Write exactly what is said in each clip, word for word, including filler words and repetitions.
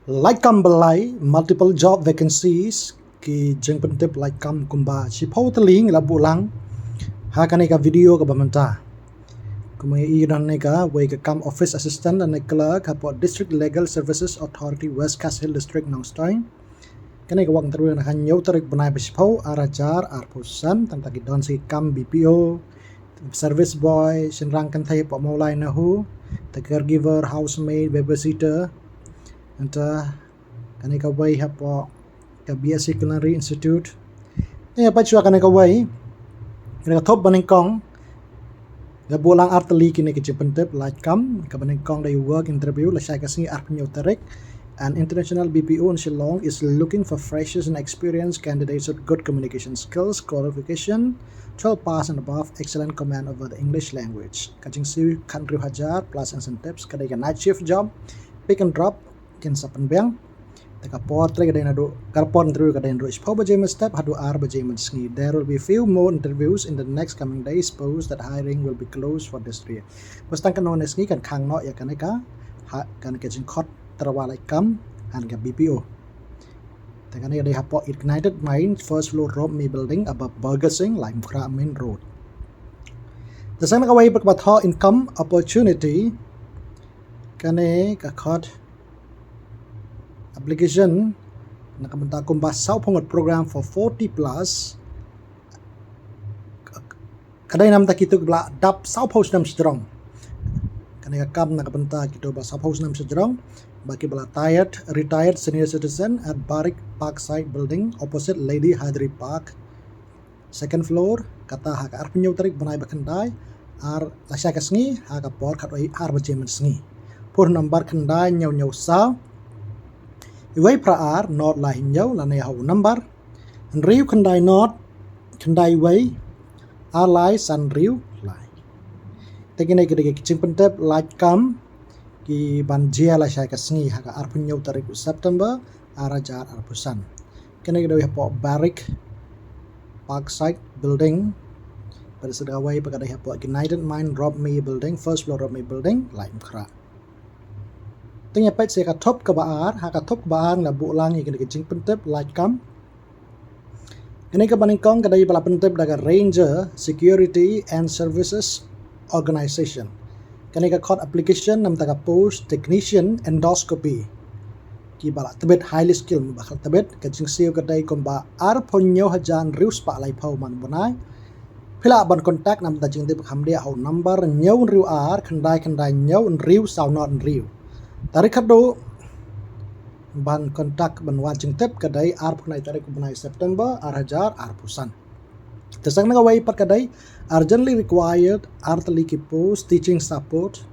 Laitkam ba lai, multiple job vacancies, ki jingpyntip laitkam kumba shiphew tylli ngi la buh lang ha kane ka video kaba mynta. Kumba i don ne kawei ka kam office assistant ne clerk hapoh District Legal Services Authority, West Khasi Hills District, Nongstoiñ. Kane ka wad interview na ka hynñiew tarik bnai ba shiphew, ar hajar arphew san, tang ta ki don sa ki kam B P O, service boy, shynrang kynthei hapoh Mawlai NEHU, the caregiver, housemaid, babysitter, ynda kane kawei hapoh ka B S C Culinary Institute. Ïa, pat shuwa kane kawei, kane ka thup ba nyngkong, la buh lang ar tylli kine ki jingpyntip laitkam. Kaba nyngkong dei work interview, lashai ka sngi arphew hynñiew tarik. An international B P O in Shillong is looking for freshers and experienced candidates with good communication skills, qualification twelve pass and above, excellent command over the English language. Ka jingsiew khathynriew hajar plus incentives, ka dei ka night shift job, pick and drop, kin sa pynbiang. Te ka por trei ka dei naduh, ka por interview ka dei naduh shiphew baje mynstep haduh ar baje mynsngi. There will be few more interviews in the next coming days, post that hiring will be closed for this year. Bad tang katno ne sngi kan khang noh ïa kane ka, ha, kane ka jingkhot tyrwa laitkam ha kane ka B P O. Te kane ka dei hapoh Ignited Mind, first floor, Ropmi Building, above Burger Singh, Laitumkhrah Main Road. Te sa kane kawei pat kaba thoh income opportunity, kane ka khot application na ka bynta kumba sawphew ngut, program for forty plus. Ka dei namta kito kiba la dap sawphew snem shajrong. Kane ka kam na ka bynta kito ba sawphew snem shajrong, ba kiba la tired, retired senior citizen at Barrack Parkside Building, opposite Lady Hyderi Park, second floor, kata ha ka arphew hynñiew tarik bnai ba khyndai, ar, lashai ka sngi ha ka por khatwei ar baje mynsngi. Phone number khyndai hynñiew hynñiew saw, wei phra ar, nod lai hynñiew, lane ha u number hynriew khyndai nod khyndai wei, ar lai san hynriew lai. Te kine ki dei ki jingpyntip laitkam kiban jia lashai ka sngi ha ka arphew hynñiew tarik u September, ar hajar arphew san. Kane ka dei hapoh Barrack Parkside Building. Bad sa kawei pat ka dei hapoh Ignited Mind, Ropmi Building, first floor, Ropmi Building, Laitumkhrah. Te ngin ïa peit sa ka thup kaba ar, ha ka thup kaba ar ngi la buh lang ïa kine ki jingpyntip laitkam. Kane kaba nyngkong ka dei ba la pyntip da ka Ranger Security and Services Organization. Kane ka khot application namta ka post technician endoscopy. Kiba la tbit, highly skilled, ba la tbit. Ka jingsiew ka dei kumba arphew hynñiew hajar hynriew spah laiphew man bnai. Phi lah ban contact namta jingtip kham dei ha u number hynñiew hynriew ar khyndai khyndai hynñiew hynriew saw nod hynriew. Tarik khatduh ban contact ban wad jingtip ka dei arphew khyndai tarik u bnai September, ar hajar arphew san. Te sa kane kawei pat ka dei urgently required ar tylli ki post teaching support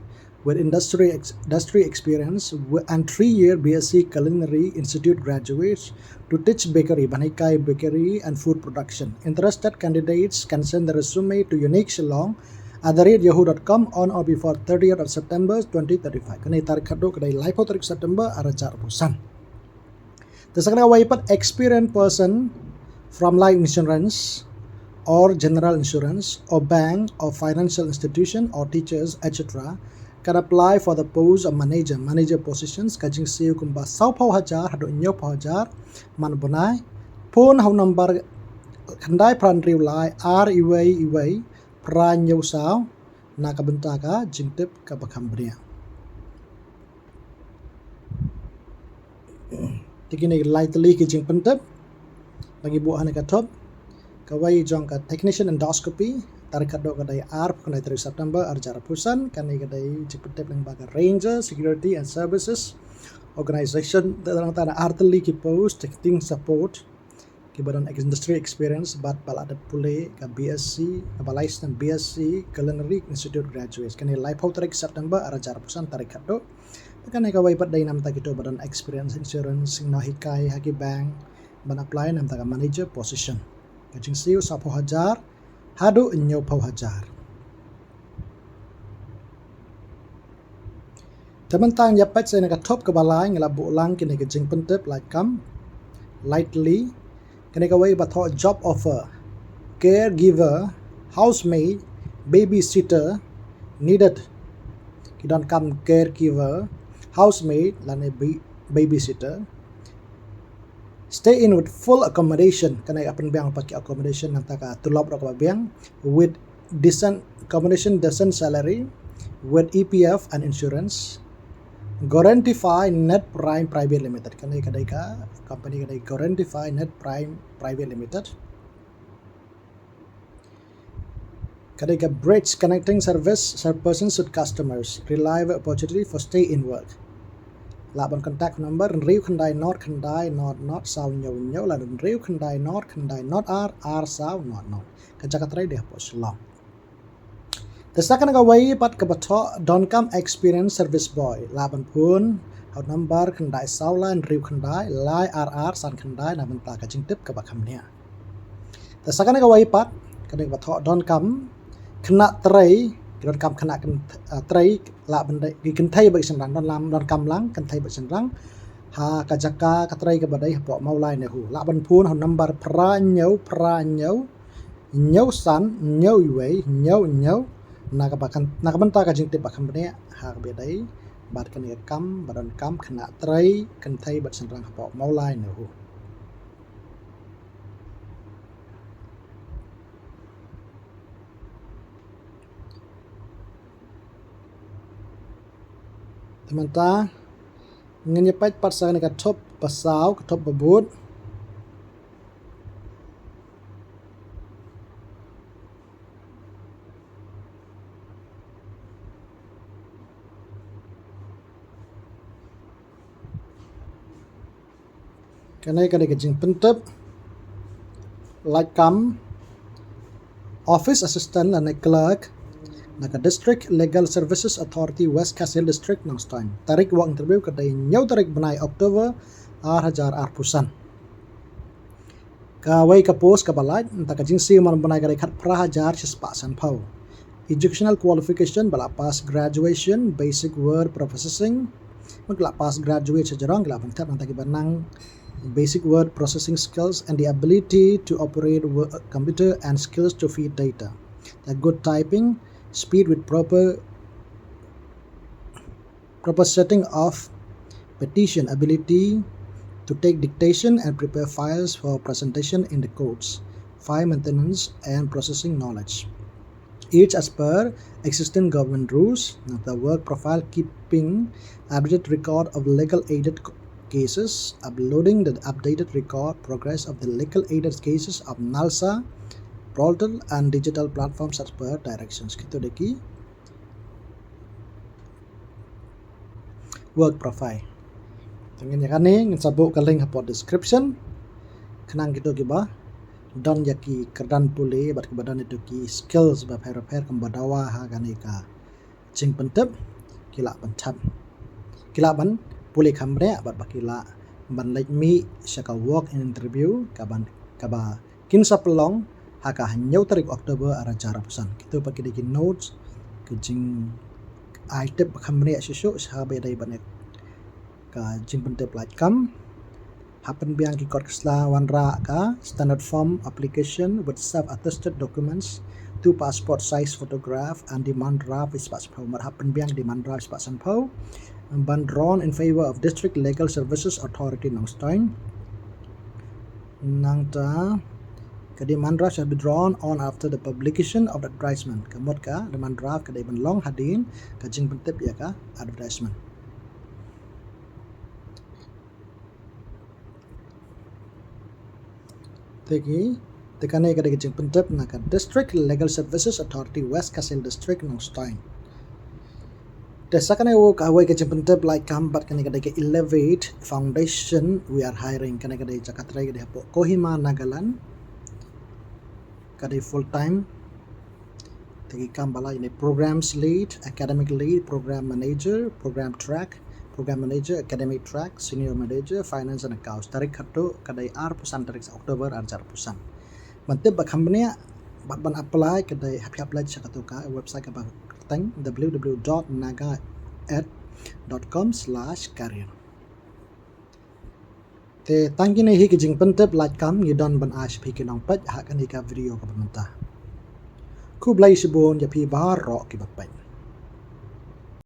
with industry ex-, industry experience wi-, and three year B S C Culinary Institute graduates to teach bakery, ban hikai bakery and food production. Interested candidates can send the resume to unique shillong at the rate yahoo dot com on or before thirtieth of September twenty thirty-five. Kane tarik khatduh ka dei laiphew tarik September, ar hajar arphew san. Te sa kane kawei pat, experienced person from life insurance or general insurance or bank or financial institution or teachers, et cetera can apply for the post of manager, manager positions, ka jingsiew kumba sawphew hajar haduh hynñiewphew hajar man bnai. Phone ha u number khyndai phra hynriew lai ar iwei iwei phra hynñiew saw na ka bynta ka jingtip kaba kham bniah. Te kine lai tylli ki jingpyntip ba ngi buh ha kane ka thup. Kawei jong ka technician endoscopy, tarik khatduh ka dei arphew khyndai tarik September, ar hajar arphew san. Kane ka dei jingpyntip lyngba ka Ranger Security and Services Organization. Te dang tang ar tylli ki post teaching support, kiba don ex-, industry experience bad ba la dep pule ka B S C, kaba lai snem B S C Culinary Institute graduates. Kane laiphew tarik September, ar hajar arphew san, tarik khatduh. Kane kawei pat dei namta kito ba don experience insurance, nonghikai ha ki bank, ban apply namta ka manager position. Ka jingsiew sawphew hajar haduh hynñiewphew hajar. Te mynta ngin ïa peit sa na ka thup kaba lai, ngi la buh lang kine ki jingpyntip laitkam. Lai tylli. Kane kawei ba thoh job offer, caregiver, housemaid, babysitter needed. Ki donkam caregiver, housemaid lane bi-, babysitter. Stay in with full accommodation, kane ka pynbiang pat ki accommodation, nangta ka tulop ruh kaba biang, with decent accommodation, decent salary, with E P F and insurance. Guarantify Net Prime Private Limited, kane ka dei ka company ka dei Guarantify Net Prime Private Limited. Ka dei ka bridge connecting service, ser persons with customers, reliable opportunity for stay in work. Lah ban contact number hynriew khyndai nod khyndai nod nod saw hynñiew hynñiew lane hynriew khyndai nod khyndai nod ar ar saw nod nod. Ka jaka trei dei hapoh Shillong. Te sa kane kawei pat kaba thoh donkam experience service boy, lah ban phone ha u number khyndai saw lai hynriew khyndai lai ar ar san khyndai na bynta ka jingtip kaba kham bniah. Te sa kane kawei pat, kane kaba thoh donkam khynnah trei, donkam khynnah kyn-, ah, trei, lah ban dei ki kynthei bad shynrang, don lam donkam lang kynthei bad shynrang ha ka jaka ka trei kaba dei hapoh Mawlai Nehu. Lah ban phone ha u number phra hynñiew phra hynñiew hynñiew san hynñiew wei hynñiew hynñiew, na kaba kan, na ka bynta ka jingtip ba kham bniah ha kaba dei bad kane ka kam ba donkam khynnah trei kynthei bad shynrang hapoh Mawlai Nehu. Te mynta ngin ïa peit pat sa kane ka thup ba saw, ka thup ba bud. Kane ka dei ka jingpyntip lait kam office assistant lane clerk na ka District Legal Services Authority, West Khasi Hills District, Nongstoiñ. Tarik walk interview ka dei hynñiew tarik bnai October ar hajar arphew san. Kawei ka post kaba lait, nangta ka jingsiew man bnai ka dei khatphra hajar shispah sanphew. Educational qualification ba la pass graduation, basic word processing. Ba la pass graduate sha jrong ki lah ban thep, nangta kiba nang basic word processing skills and the ability to operate wo-, computer and skills to feed data. The good typing, speed with proper proper setting of petition, ability to take dictation and prepare files for presentation in the courts, file maintenance and processing knowledge, each as per existing government rules. Now, the work profile, keeping updated record of legal aided c-, cases, uploading the updated record progress of the legal aided cases of NALSA portal and digital platforms as per directions. Kito dei ki work profile. Te ngin ïa kane ngin sa buh ka link hapoh description. Khnang kito kiba don ïa ki kyrdan pule bad kiba don ïa ki skills bapher bapher kumba dawa ha kane ka jingpyntip ki lah ban thep, ki lah ban pule kham bniah bad ba ki lah ban leit mih sha ka walk in interview kaban, kaba kin sa pynlong ha ka hynñiew tarik October ar hajar arphew san. Kito pat ki dei ki notes, ki jingai tip ba kham bniah shuh shuh sha ba ïadei bad ka jingpyntip lait kam. Hap pynbiang ki kot ki sla wanrah ka standard form application with self attested documents, two passport size photograph and demand draft shispah sanphew. Mar hap pynbiang demand draft shispah sanphew. Ban drawn in favor of District Legal Services Authority Nongstoiñ. Nangta ka demand draft shall be drawn on after the publication of the advertisement. Ka mut ka demand draft ka dei ban long hadien ka jingpyntip ïa ka advertisement. Te ki, te kane ka dei ka jingpyntip na ka District Legal Services Authority, West Khasi Hills District, Nongstoiñ. Te sa kane u kawei ka jingpyntip lait kam bad kane ka dei ka Elevate Foundation, we are hiring. Kane ka dei jaka trei ka dei hapoh Kohima, Nagaland. Ka dei full time. Te ki kam ba lait ne programs lead, academic lead, program manager, program track, program manager, academic track, senior manager, finance and accounts. Tarik khatduh ka dei arphew san tarik October ar hajar arphew san. Ban tip ba kham bniah bad ban apply ka dei hap, hap leit sha katu ka website kaba kyrteng w w w dot naga ed dot com slash career. Te tang kine hi ki jingpyntip lait kam ngi don ban ai sha phi ki nongpeit ha kane ka video kaba mynta. Khublei shibun ïa phi baroh kiba peit.